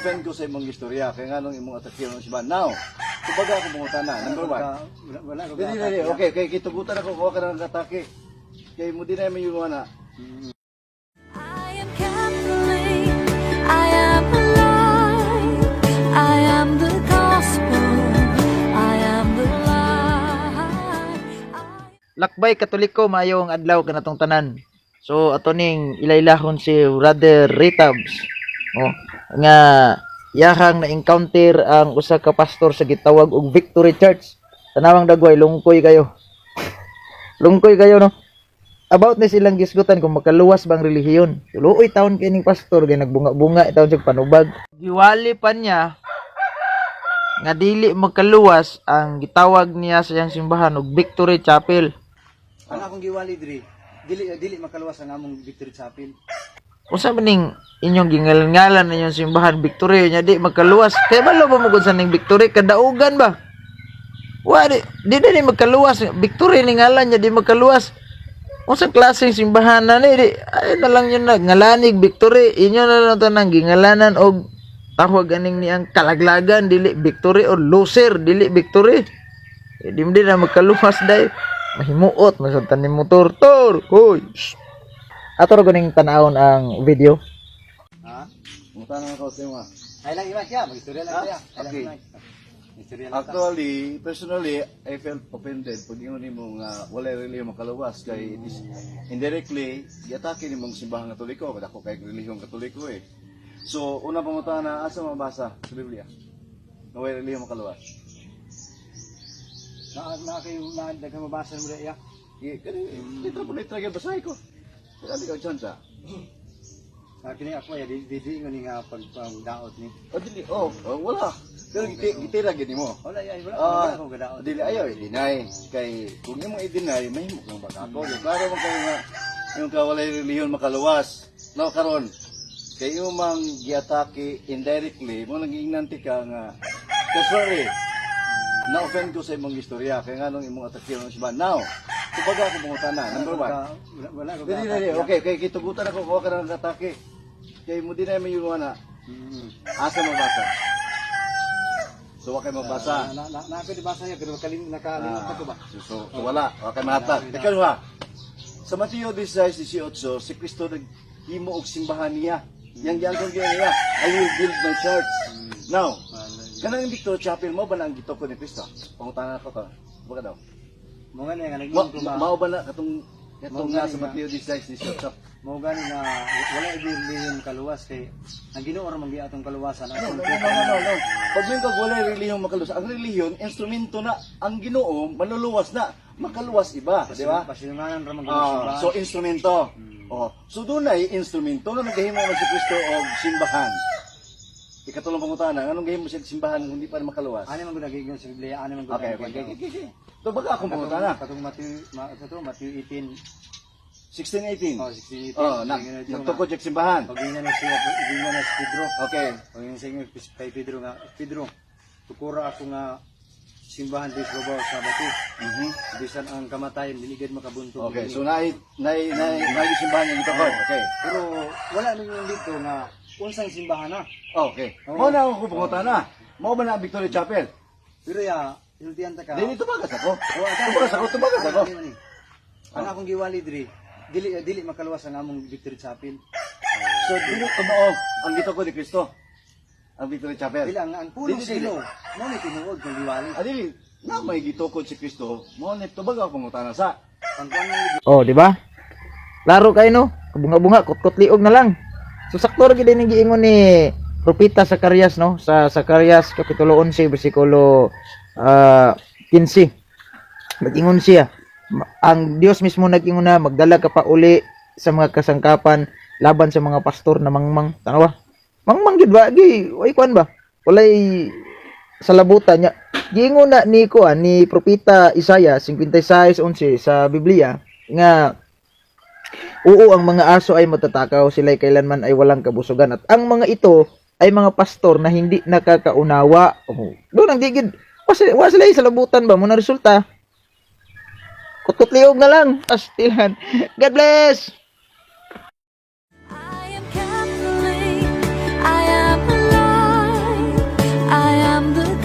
Na-offend ko sa imong istorya kay nganong imong atake ang simbahan. Now, tubaga ako mangutana. Number one. Wala, wala ko Dili, dili, okay, kay kitugutan ako kuha ka ng atake. Kay mo di na may na. I am Catholic. I am alive. I am the gospel. I am the light. Lakbay Katoliko, maayong adlaw kanatong tanan. So ato ning ilaylahon si Brother Ritabs. Oh, nga yahang na encounter ang usa ka pastor sa gitawag og Victory Church. Tanawang dagway, lungkoy kayo. Lungkoy kayo, no. About ni silang gisgutan kung makaluwas bang relihiyon. Luoy taon kining pastor kay nagbunga-bunga taon siya panubag. Giwali pa niya nga dili makaluwas ang gitawag niya sa iyang simbahan og Victory Chapel. Ang akong giwali diri, dili dili makaluwas ang among Victory Chapel. Unsa man ning inyong gingalan-ngalan na inyong simbahan Victory nya di makaluwas? Kay balo ba mo sa ning Victory kadaugan ba? Wa di di di makaluwas. Victory ni ngalan niya, di makaluwas. Unsa klaseng simbahan na ni? Di ay na lang yun na ngalanig Victory, inyo na lang tanang gingalanan og tawag aning niyang kalaglagan, dili victory, or loser, dili victory. Eh, di mo din na makaluwas day, mahimuot masultan ni motor tor, hoy, shh. Ato ra guning tan-awon ang video. Ha? Mangutana ako sa imo. Ay lang iman siya, mag-istorya lang Ah, siya. Ay lang okay. iman. Istorya lang ta. Actually, personally, I felt offended pag ingon nimo nga wala relihiyon makaluwas kay it is indirectly giatake nimong simbahang Katoliko, kadako kay relihiyong Katoliko eh. So, una pangutana, asa mabasa sa Biblia nga wala relihiyon makaluwas? Na na kayo na daghang mabasa mo ya. Eh, kani litra po litra gyud basahi ko. Wala di ka chance. Sa kini ako ya di di di ingon ni nga pag pagdaot ni. Oh, dili, oh, oh, wala. Pero gitira gyud nimo. Wala ya, wala Ah, wala ako gadaot. Dili ayaw i-deny kay kung imong i-deny mahimo kang baka ko. Klaro man kayo nga yung ka walay relihiyon makaluwas. No, karon kay imong mang giatake indirectly mo nang giingnan ti ka nga personally na-offend ko sa imong istorya kay nganong imong atake ang simbahan. Now, tubaga ako mangutana. Number one. Wala, wala ko Dili, dili, okay, kay kitugutan ako kuha ka ng atake. Kay mo di na may na asa mabasa. So wa kay mabasa. Na na na ako di basa ya pero kalim nakalimot ako ba. So, wala, wa kay mahatag. Ikaw ha. Sa Mateo 16:18, si Kristo naghimo og simbahan niya. Yang giangkon gyud niya, "I will build my church." Now, kanang Victory Chapel mo ba na ang gitukod ni Kristo? Pangutana ko to. Baka daw. Mo gani nga Ma, nag-ingon ko nga mao ba na katong katong Mao nga gani sa nga. Mateo 16:18? Mao gani na wala relihiyon kaluwas kay ang Ginoo ra man gyud atong kaluwasan. No, no, no, no, no, no. Pag may kag walay relihiyon makaluwas, ang relihiyon instrumento na ang Ginoo manluluwas na makaluwas iba, di ba? Pasilunganan ra man gyud Ah, simbahan. so instrumento. Oh, so dunay instrumento nga nagahimo man si Kristo og simbahan. Ikatulong pangutana, nganong gahimo siya og simbahan kung di pa makaluwas? Ani man gud nagiging sa Biblia, ani man gud. Okay. To baga akong pangutana. Katong Matthew, ma, kato Matthew 18, 16:18. oh, 16:18. Oh, na, nagtukod siya og simbahan. Pag na siya, pag na si Pedro. Okay. Pag siya kay Pedro nga, "Pedro, tukura ako nga simbahan di sa babaw sa bato. Bisan ang kamatayon dili gid makabuntog." Okay, niini. so naay naay naay naay simbahan nga gitukod. Okay. Pero wala nang dito nga unsang simbahan na. Okay. Mao na ako pangutana. Mao ba na ang Victory Chapel? Pero ya, hiltian ta ka. Dili tubagas ako. Oh, Tubagas ako, tubagas ako. Ang akong giwali diri, dili dili makaluwas ang among Victory Chapel. So dili tumaob ang gitukod ni Kristo. Ang Victory Chapel. Dili ang pulong Dili, sa dili. Ginoo, mao ni tinuod kung giwali. Ah, dili na may gitukod si Kristo, mao ni tubag ako pangutana sa. Pangkuan mo. Oh, di ba? Laro kayo no. Kabunga-bunga, kutkot liog na lang. So sakto ra gid ning giingon ni Propeta Zacarias no, sa Zacarias kapitulo 11 bersikulo 15. Nag-ingon siya. Ang Dios mismo nag-ingon na magdala ka pa uli sa mga kasangkapan laban sa mga pastor na mangmang. Tanawa. Mangmang gid ba? Gi, way kuan ba? Walay salabutan niya. Giingon na ni kuan ni Propeta Isaiah 56:11 sa Biblia nga oo, ang mga aso ay matatakaw, sila'y kailanman ay walang kabusugan. At ang mga ito ay mga pastor na hindi nakakaunawa. Oh, doon ang digid. Wa sila sa labutan ba? Muna resulta. Kutkutliog na lang. Pastilan. God bless! I am Catholic. I am alive. I am the